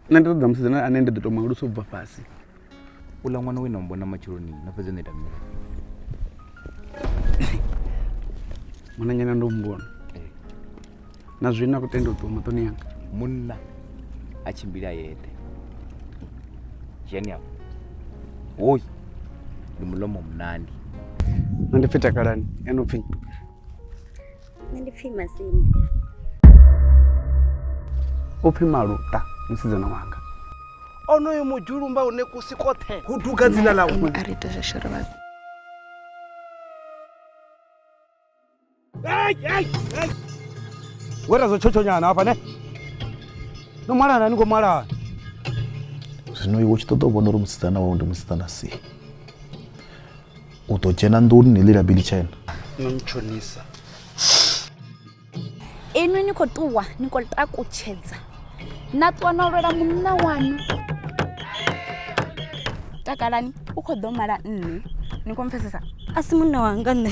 Nṋe ndi ṱoḓa musidzana ane ndi ḓo tou mu alusa u bva fhasi. Uḽa ṅwana we na mbona matsheloni no fhedza no ita mini? Ṅwananyana ndo mubona na zwino a khou tenda u ṱuwa maṱoni anga. Munna a tshimbila yeṱhe. Dzheni afho. Hoyu ndi mulomo munandi. Nṋe ndi pfi Takalani, ene u pfi Nṋe ndi pfi Masindi. U pfi Maluta musidzana wanga. Onoyo mudzhulumba une kusi koṱhe hu duga dzina ḽawe. A ri ite zwashu ri vha Wera zwo tshotshonyana hafha ne. No malana ni khou malana. Zwino iwe u tshi ṱoḓa u vhona uri musidzana wau ndi musidzana si, u ḓo dzhena nḓuni ni ḽi labi ḽitshena. No ntshonisa. Inwi ni khou ṱuwa ni khou takutshedza na ṱuwa na lwela munna waṋu. Takalani u khou ḓo mala nṋe, ni khou mpfesesa? A si munna wanga nṋe.